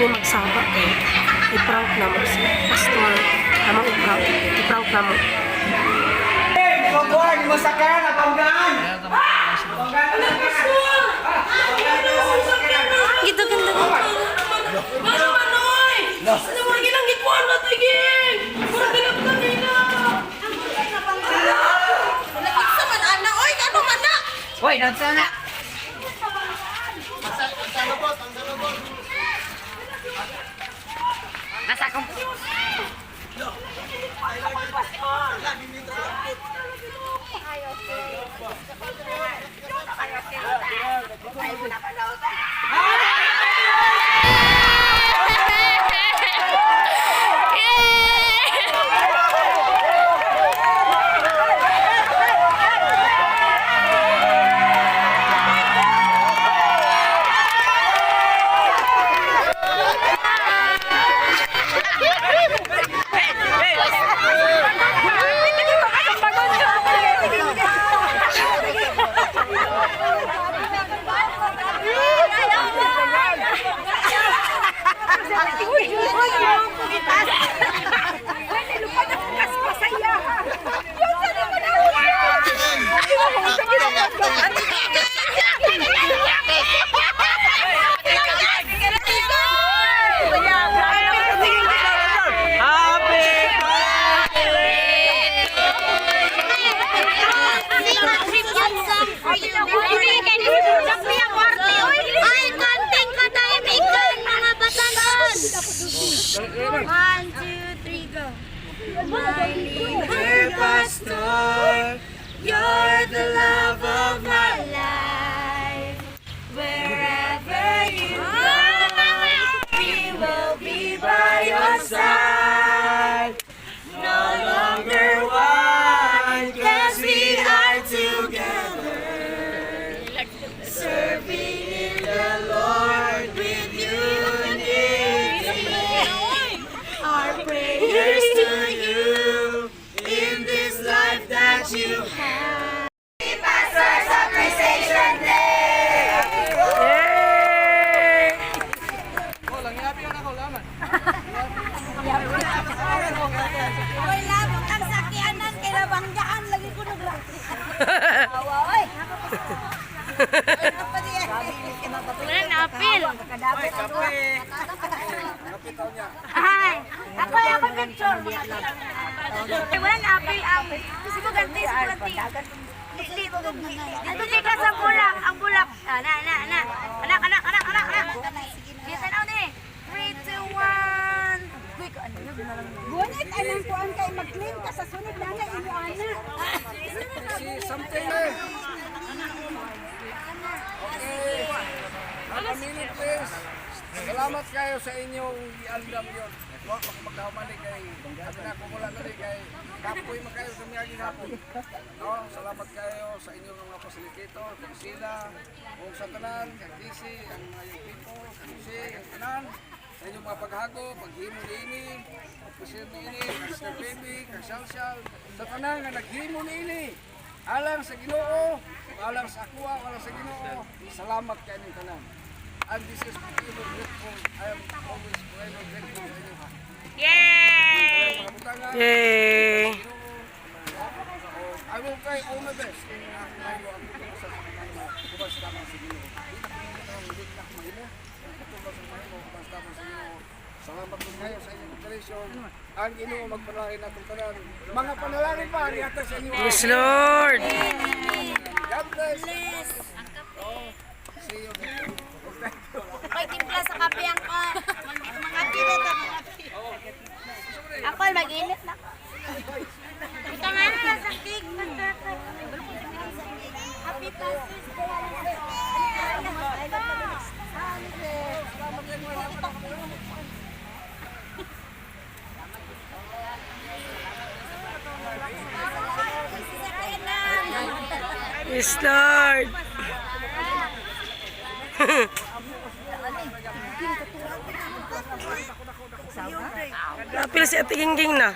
Magsaba kay i-prank na mo si pastor. Amang i-prank, i-prank na mo. Kukuhan mo sa kaya na banggaan. Gito ganda. Ano man, oy? Ano mo ginang gikuan na tiging? Mura ginang kanina. Sa man ana oy, ano man na? Hoy, nansa na. Nasa akong Ay, kanting katahimikan mga batanon! One, two, three, go! My little Pastor, you're the love of my life. Wherever you go, we will be by your side. No longer one, 'cause we are together. Serving in the Lord with unity. Our prayers to you in this life that you have. Pastors Appreciation Day! Yay! Oy, labot ang sakyanan kay nabanggaan lagi ko nag. Awa oy. Wala na apil. Ay, ako ako picture. Ay, wala na apil ang. Sigo ganti, sigo ganti. Dito kay ka sa bulak, ang bulak. Ah, na na na. Anak, anak, anak, anak, anak. Kita na ni. 3 2 1. Quick, ano yun na lang. Gunit anang kuan kay mag-claim ka sa sunod na nga imo ana. Si something eh. Okay. Have a minute, please. Salamat kayo sa inyong giandam yun. Wa pa ko magkaumali kay sabi na kumula na kay kapoy man kayo sa miyagi hapon. No, salamat kayo sa inyong mga facilitator, kay Sila, ug sa tanan, kay Kisi, ang mga young people, kay Jose, ang tanan sa inyong mga paghago, paghimo niini, pagpresent niini, kay Sir Baby, kay Salsal, sa tanan nga naghimo niini. Alang sa Ginoo, alang sa akuha, alang sa Ginoo. Salamat kay inyong tanan. And this is forever grateful. I am always forever grateful sa inyo. Ha. Yay! Mga butangan, Yay! I will try all my best. Na akong mahimo ang sa mahimo ubas lamang sa Ginoo. Di na ko hindi na ako mahimo. Ang sa mahimo ubas lamang sa Ginoo. Salamat po kayo sa inyong cooperation. Ang Ginoo magpanalangin natong tanan. Mga panalangin pa nihatag sa inyo. Yes, Lord! God bless. Oh, see you. Thank you. May timpla sa kape ang ka. Mga pila ta mga Ako mag-init na. Ito nga na sa cake. Happy Pastor's Day. Yes, Lord! Napil si Ate Gingging na.